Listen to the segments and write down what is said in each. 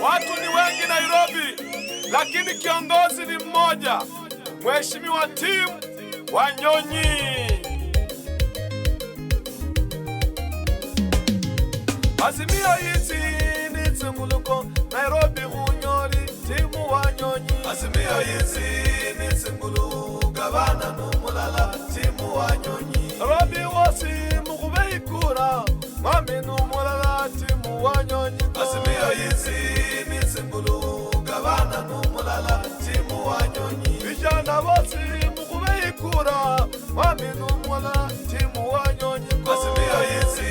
Watu ni wengi Nairobi, lakini kiongozi ni mmoja, Mheshimiwa Tim Wanyonyi. Azimio hizi ni tsinguluko Nairobi hunyori Timu Wanyonyi. Azimio hizi ni tsingulu gavana numulala Timu Wanyonyi. Nairobi wosi mukube ikura mwami numulala Timu Wanyonyi. Azimio hizi ni tsingulu gavana numulala Timu Wanyonyi. Vijana wosi mukube ikura mwami numulala Timu Wanyonyi. Azimio hizi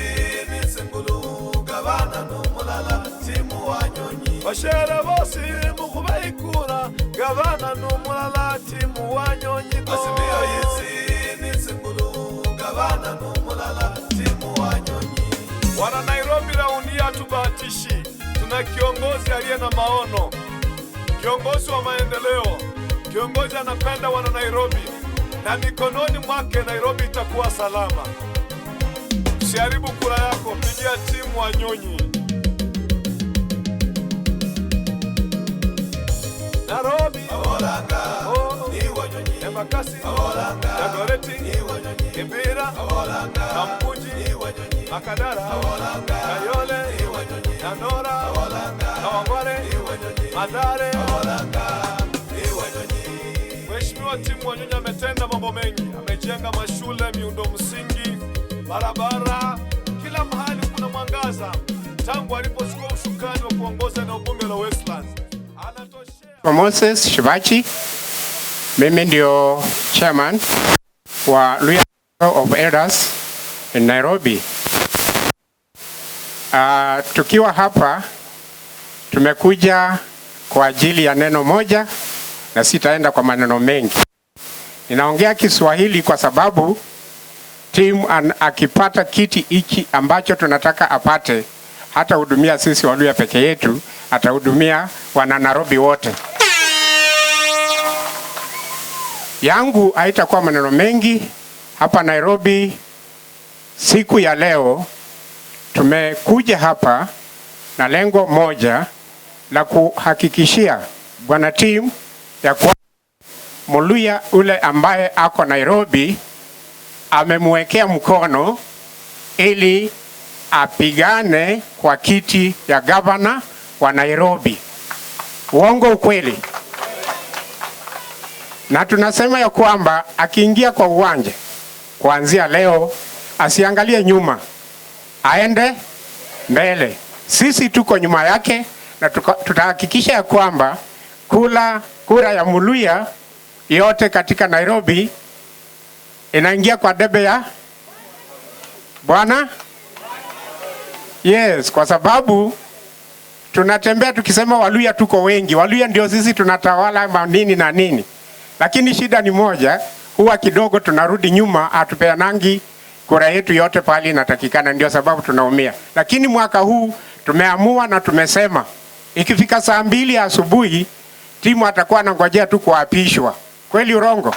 ni tsingulu gavana numulala Timu Wanyonyi. Bashere bosi mukube ikura gavana numulala Timu Wanyonyi. Azimio hizi ni tsingulu gavana numulala Timu Wanyonyi. Wana Nairobi raundi hatubahatishi, tuna kiongozi aliye na maono, kiongozi wa maendeleo, kiongozi anapenda wana Nairobi, na mikononi mwake Nairobi itakuwa salama. Usiharibu kura yako, pigia Timu Wanyonyi. Nairobi, oh, Embakasi, Dagoretti, Kibera, Kamkunji, Makadara, Kayole, Dandora, Kawangware, Mathare. Mheshimiwa Timu Wanyonyi ametenda mambo mengi, amejenga mashule, miundo msingi, barabara, kila mahali kuna mwangaza. Tangu alipochukua usukani wa kuongoza eneo bunge la Westlands, anatoshea. Moses Shibachi, mimi ndio chairman wa Luhya of Elders in Nairobi. Tukiwa hapa tumekuja kwa ajili ya neno moja na sitaenda kwa maneno mengi. Ninaongea Kiswahili kwa sababu Tim akipata kiti hiki ambacho tunataka apate, hatahudumia sisi Waluhya peke yetu, atahudumia wana Nairobi wote. Yangu haitakuwa maneno mengi. Hapa Nairobi siku ya leo tumekuja hapa na lengo moja la kuhakikishia Bwana Tim ya kuwa Mluhya ule ambaye ako Nairobi amemwekea mkono ili apigane kwa kiti ya gavana wa Nairobi. Uongo ukweli? Na tunasema ya kwamba akiingia kwa uwanja kuanzia leo asiangalie nyuma, aende mbele. Sisi tuko nyuma yake na tutahakikisha ya kwamba kura ya Mluhya yote katika Nairobi inaingia kwa debe ya Bwana. Yes, kwa sababu tunatembea tukisema Waluhya tuko wengi, Waluhya ndio sisi tunatawala nini na nini. Lakini shida ni moja, huwa kidogo tunarudi nyuma, hatupeanangi kura yetu yote pale inatakikana, ndio sababu tunaumia. Lakini mwaka huu tumeamua na tumesema ikifika saa 2 asubuhi Timu atakuwa anangojea tu kuapishwa. Kweli urongo?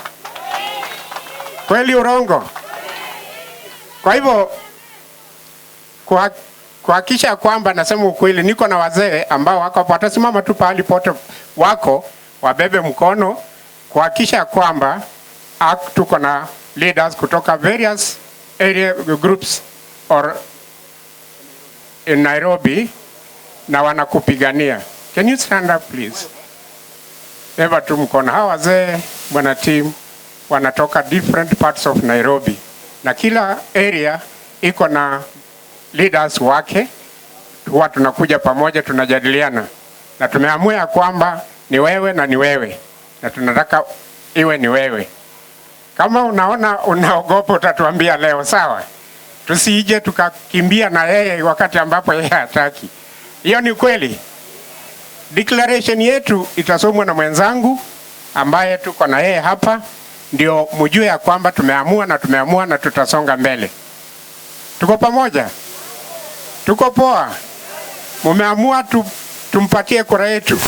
Kweli urongo? Kwa hivyo kuhakikisha kwamba nasema ukweli, niko na wazee ambao wako hapo, watasimama tu pahali pote wako, wabebe mkono kuhakikisha kwamba tuko na leaders kutoka various area groups or in Nairobi na wanakupigania. Can you stand up please? Eva tu mkono. Hawa wazee bwana Tim wanatoka different parts of Nairobi na kila area iko na leaders wake. Huwa tunakuja pamoja tunajadiliana na tumeamua ya kwamba ni wewe na ni wewe na tunataka iwe ni wewe. Kama unaona unaogopa utatuambia leo, sawa? Tusije tukakimbia na yeye wakati ambapo yeye hataki. Hiyo ni kweli. Declaration yetu itasomwa na mwenzangu ambaye tuko na yeye hapa, ndio mjue ya kwamba tumeamua na tumeamua na tutasonga mbele. Tuko pamoja? Tuko poa? Mumeamua tumpatie kura yetu.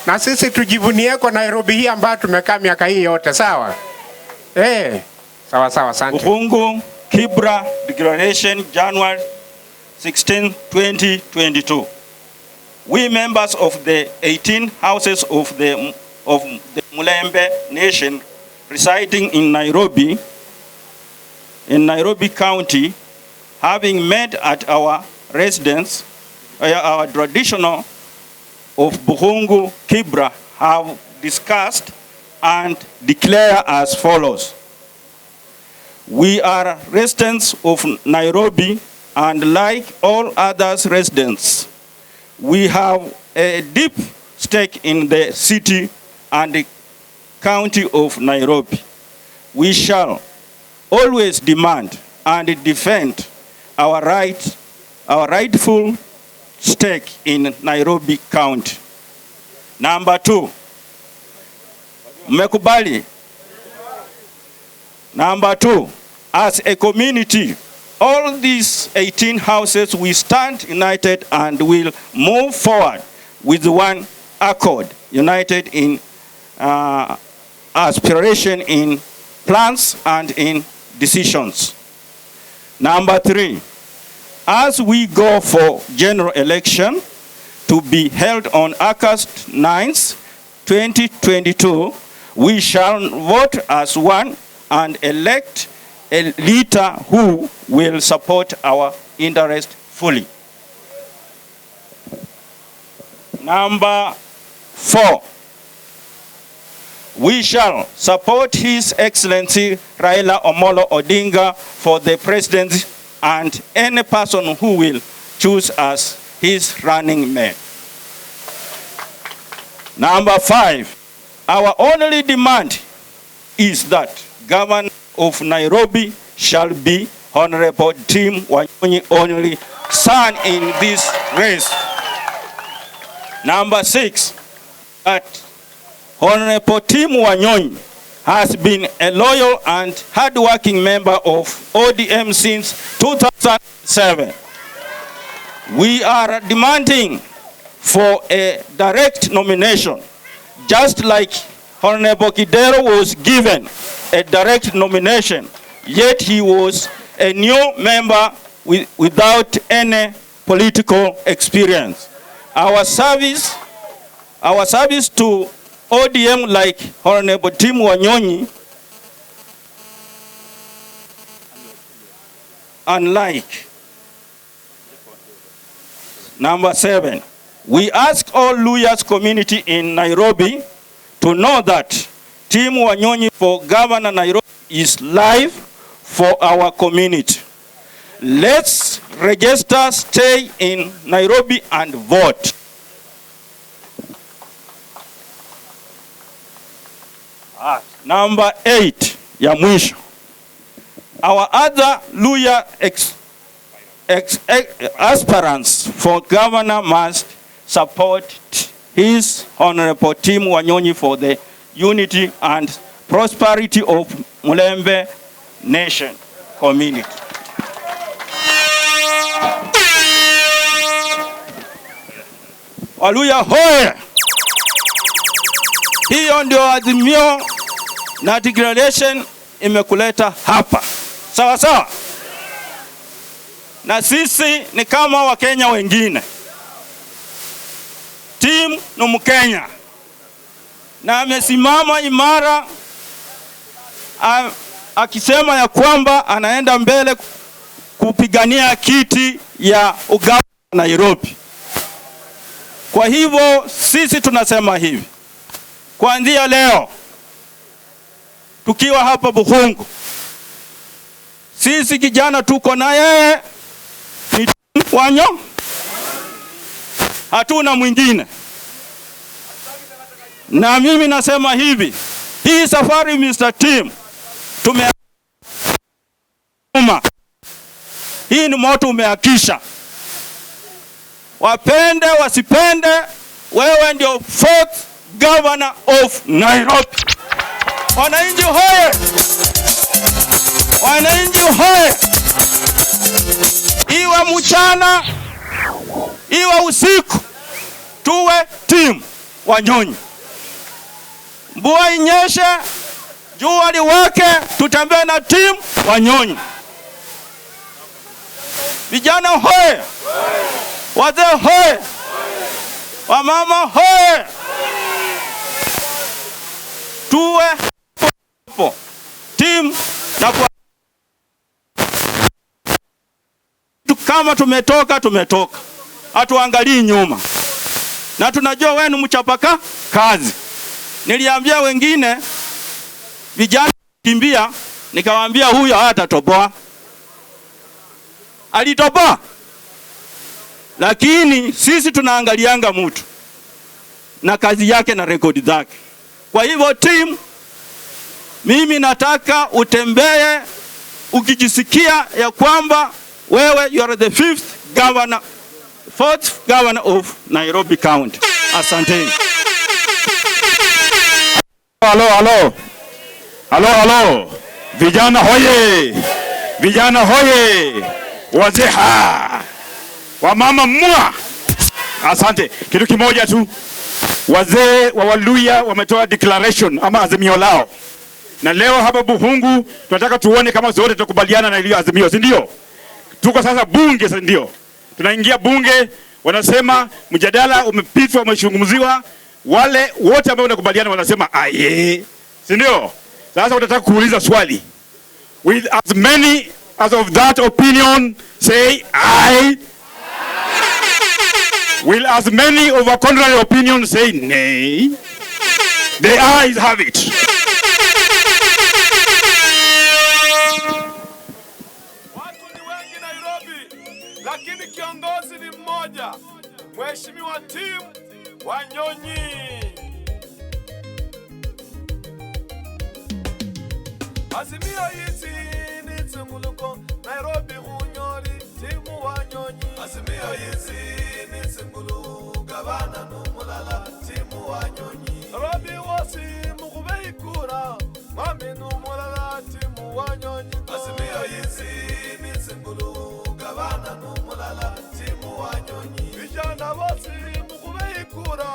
Na sisi tujivunie kwa Nairobi hii ambayo tumekaa miaka hii yote, sawa? Sawa sawa, asante. Ukhungu Kibra Declaration, January 16, 2022. We members of the 18 houses of the Mulembe Nation residing in Nairobi County, having met at our residence, our traditional of Bukhungu Kibra, have discussed and declare as follows. We are residents of Nairobi, and like all others residents, we have a deep stake in the city and the county of Nairobi. We shall always demand and defend our right, our rightful stake in Nairobi County. Number 2, mmekubali? Number 2, as a community, all these 18 houses, we stand united and will move forward with one accord, united in aspiration, in plans and in decisions. Number 3, as we go for general election to be held on August 9th, 2022, we shall vote as one and elect a leader who will support our interest fully. Number 4, we shall support His Excellency Raila Omolo Odinga for the presidency and any person who will choose as his running mate. Number 5, our only demand is that Governor of Nairobi shall be Honorable Tim Wanyonyi, only son in this race. Number 6, that Honorable Tim Wanyonyi has been a loyal and hardworking member of ODM since 2007. We are demanding for a direct nomination, just like Honorable Kidero was given a direct nomination, yet he was a new member without any political experience. Our service to ODM, like Honorable Tim Wanyonyi, unlike. Number 7, we ask all Luhyas community in Nairobi to know that Tim Wanyonyi for Governor Nairobi is live for our community. Let's register, stay in Nairobi and vote. Number 8, ya mwisho. Our other Luhya aspirants for governor must support His Honorable Tim Wanyonyi for the unity and prosperity of Mulembe Nation community. Waluhya hoye! Hiyo ndio azimio na declaration imekuleta hapa. Sawa sawa? Na sisi ni kama Wakenya wengine. Tim ni Mkenya na amesimama imara akisema ya kwamba anaenda mbele kupigania kiti ya ugavana Nairobi. Kwa hivyo sisi tunasema hivi, kuanzia leo tukiwa hapa Bukhungu, sisi kijana tuko na yeye ni Wanyo, hatuna mwingine. Na mimi nasema hivi, hii safari Mr. Tim tumeuma, hii ni moto umeakisha. Wapende wasipende, wewe ndio 4th governor of Nairobi. Wananchi hoye! Wananchi hoye! Iwe mchana, iwe usiku, tuwe Tim Wanyonyi. Mvua inyeshe, jua liwake, tutembee na Tim Wanyonyi. Vijana hoye! Wazee hoye! Wamama hoye! Tuwe hapo timu na kwa kama tumetoka tumetoka, hatuangalii nyuma, na tunajua wewe ni mchapaka kazi. Niliambia wengine vijana kimbia, nikawaambia huyo hatatoboa. Alitoboa, lakini sisi tunaangalianga mtu na kazi yake na rekodi zake. Kwa hivyo team, mimi nataka utembee ukijisikia ya kwamba wewe you are the fifth governor, fourth governor of Nairobi County. Asanteni. Halo, halo. Halo, halo. Vijana hoye! Vijana hoye! Wazee ha! Wamama mwa! Asante. Kitu kimoja tu, wazee wa Waluya wametoa declaration ama azimio lao, na leo hapa Bukhungu tunataka tuone kama zote tutakubaliana na iliyo azimio, si ndio? Tuko sasa bunge, si ndio? Tunaingia bunge, wanasema mjadala umepitwa, umezungumziwa. Wale wote ambao wanakubaliana wanasema aye, si ndio? Sasa unataka kuuliza swali, with as many as of that opinion say aye. Will as many of a contrary opinion say nay? The ayes have it. Watu ni wengi Nairobi, lakini kiongozi ni mmoja, Mheshimiwa Tim Wanyonyi. Azimio hizi ni tsinguluko Nairobi hunyori Timu Wanyonyi. Azimio hizi ni tsingulu gavana numulala Timu Wanyonyi. Nairobi wosi mukube ikura mwami numulala Timu Wanyonyi. Azimio hizi ni tsingulu gavana numulala Timu Wanyonyi. Vijana wosi mukube ikura